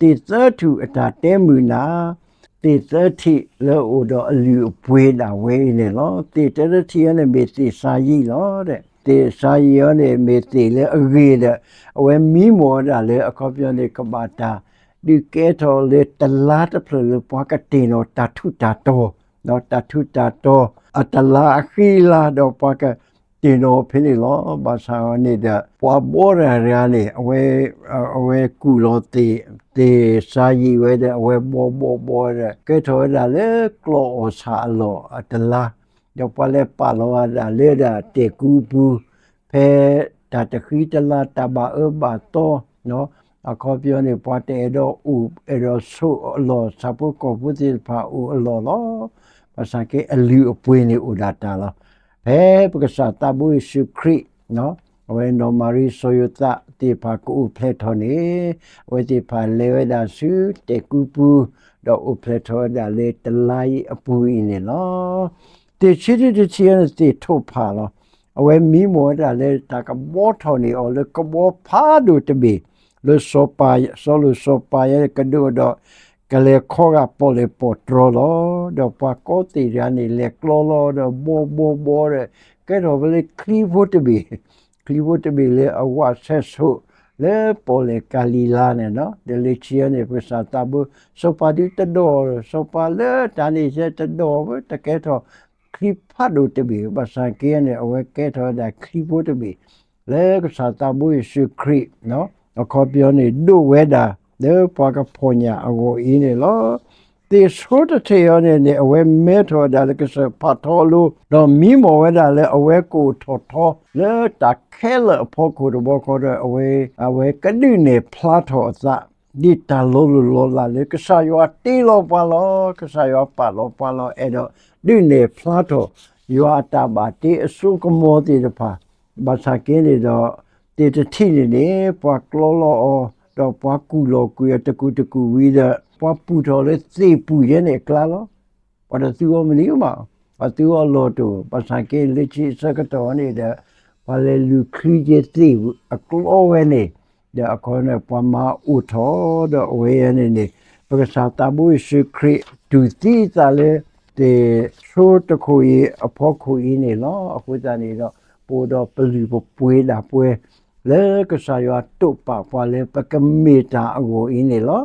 သ့ၣ်သၢထူၣ်အတၢ်တဲမုာ်နၤ, သ့ၣ်သၢထံၣ်လၢအအိၣ်ဒီးအလုၢ်အပှ့ၤဒၣ်ဝဲအံၤန့ၣ်လီၤ. သ့ၣ်တထံၣ်အံၤန့ၣ်မ့ၢ်သ့ၣ်စၤယံးလီၤ. သ့ၣ်စၤယံးအံၤန့ၣ်မ့ၢ်သ့ၣ်လၢအဂ့ၤဒီး အဝဲမံမီၢ်ဝဲဒၣ်လၢအခီပညီန့ၣ် ကဘၣ်တၢ်ဒုးကဲထီၣ်လၢတလါတဖျၢၣ်လၢပှၤကတ့ၢ်နီၣ်တၢ်ထူးတၢ်တီၤ, တၢ်ထူးတၢ်တီၤ အတလါအဃံလၤဒီးပှၤကတ့ၢ်နီၣ်ဖဲန့ၣ်လီၤ. ဘၣ်ဆၣ်န့ၣ်ဒီး ပှၤဘှီတဂၤန့ၣ် အဝဲ အဝဲကူၣ်လီၤသ့ၣ် သ့ၣ်စၤယံးဝဲဒီး အဝဲဘှီဘှီဘှီဒီး ကဲထီၣ်ဝဲဒၣ်လၢကျီၢ်အီၣ်ဆၣ်အလီၢ်အတလါ, ဒီးပှၤလဲၤပာ်လီၤဝဲဒၣ်လၢဒၣ်တဲာ်ကူပူၤ ဖဲတၢ်တဃံတလၤတၢ်ဘၣ်အၢဘၣ်သီ အခီပညီန့ၣ် ပှၤတအဲၣ်ဒိးအိၣ်အဲၣ်ဒိးဆိးအလီၢ် ဆၣ်ဖိကီၢ်ဖိသ့ၣ်တဖၣ်အိၣ်အလီၢ်လီၤ. ဘၣ်ဆၣ်က့အလုၢ်အပှ့ၤန့ၣ်အိၣ်ဒၣ်တၢ်လီၤ. ဖဲပကစၢ်သးဘိယ့ၣ်ၡူးခရံာ် အဝဲနီၢ်မၤရံစီၤယိၤသးသ့ၣ်တဖၣ်ကအိၣ်ဖျဲၣ်ထီၣ်န့ၣ် အဝဲသ့ၣ်တဖၣ်လဲၤဝဲဒၣ်ဆူတဲာ်ကူပူၤ ဒီးအိၣ်ဖျဲၣ်ထီၣ်ဝဲဒၣ်လၢတလါအံၤအပူၤအံၤန့ၣ်လီၤ. သ့ၣ်ဆံတထံၣ်အံၤန့ၣ်သ့ၣ်ထိၣ်ဖးလီၤ. အဝဲမံမီၢ်ဝဲဒၣ်လၢတၢ်ကဘှီထီၣ်န့ၢ်အီၤလၢကဘီဖးဒိၣ်တဘ့ၣ် လၢစီၤပၤ စီၤလိာ်စီၤပၤယဲကဒိၣ်ဒီး ကလဲၤခီဂာ်ပီၣ်လဲၣ်ပီၣ်တြီလီၤ. ဒီးပှၤကီသ့ၣ်တဂၤန့ၣ် လဲၤကျီလီၤဒီးဘှီဘှီဘှီဒီး ကဲထီၣ်ဝဲလၢချံဖိတဘ့ၣ် ချံဖိတဘ့ၣ်လၢအဝးဆဲးဆိး လၢပီၣ်လဲၣ်ကၤလံၤလါန့ၣ်လီၤ. ဒီးလၢခံန့ၣ် ပကစၢ်သးဘိ စီၤပၤဒုးတဒိၣ် စီၤပၤလၢတၢ်န့ၣ်ယဲတဒိၣ်ဝဲ တကဲထီၣ်ချံဖးဒိၣ်တဘ့ၣ် ဘၣ်ဆၣ်က့န့ၣ် အဝဲကဲထီၣ်ဝဲဒၣ်ချံဖိတဘ့ၣ် လၢကစၢ်သးဘိယ့ၣ်ၡူးခရံာ် အခီပညီန့ၣ် ဒိၣ်ဝဲဒၣ်လၢပှၤကဖီၣ်ညၣ်အဂီၢ်အံၤန့ၣ်လီၤ. သ့ၣ်ဆိတထံၣ်အံၤန့ၣ်န့ၣ် အဝဲမဲထီၣ်ဝဲဒၣ်လၢကစၢၢ်ဖးထီအလိၤ ဒီးမံမီၢ်ဝဲဒၣ်လၢအဝဲကအိၣ်ထီၣ်ထီ လၢတၢ်ခဲလၢာ်အဖီခိၣ်တဘျီဃီဒီး အဝဲ အဝဲကဒုးနဲၣ်ဖျါထီၣ်အသး ဒ်တၢ်လီၤလိၢ်လီၤလးလၢကစၢ်ယွၤတ့လီၤပှၤလီၤ. ကစၢ်ယွၤပာ်လီၤပှၤလီၤ အဲၣ်ဒိးဒုးနဲၣ်ဖျါထီၣ် ယွၤအတၢ်ဘၣ်တ့အစိကမီၤသ့ၣ်တဖၣ် ဘၣ်ဆၣ်က့န့ၣ်ဒီး သ့ၣ်တထံၣ်န့ၣ်န့ၣ် ပှၤကျီလီၤအီၤ ဒီးပှၤကူၣ်လီၤကွံာ်အီၤတကူာ်တကူာ်ဝံၤဒီး ပှၤပူၢ်ထီၣ်လၢသ့ၣ်ပူၢ်ယဲန့ၣ်အကျါလီၤ. ပှၤတသူအီၤမနုၤမး, ပှၤသူအီၤလီၢ်တအိၣ်, ဘၣ်ဆၣ်က့လၢခံအဆၢကတီၢ်န့ၣ်ဒီး ပှၤလဲၤလူၤချုးက့ၤသ့ၣ်အကျီဝဲန့ၣ်, ဒီးအခီန့ၣ် ပှၤမၤအိၣ်ထီၣ်ဒီးအဝဲအံၤန့ၣ်န့ၣ် ပကစၢ်သးဘိယ့ၣ်ၡူးခရံာ် တူၢ်သံအသးလၢ သ့ၣ်ဆိတခိၣ်အံၤအဖီခိၣ်အံၤန့ၣ်လီၤ. အဃိသတးန့ၣ်ဒီး ပအိၣ်ဒီးပလုၢ်ပပှ့ၤဒၣ်ပှဲၤ လၢကစၢ်ယွၤတိာ်ပာ်ပှၤလၢပကမ့ၢ်တၢ်အဂီၢ်အံၤန့ၣ်လီၤ.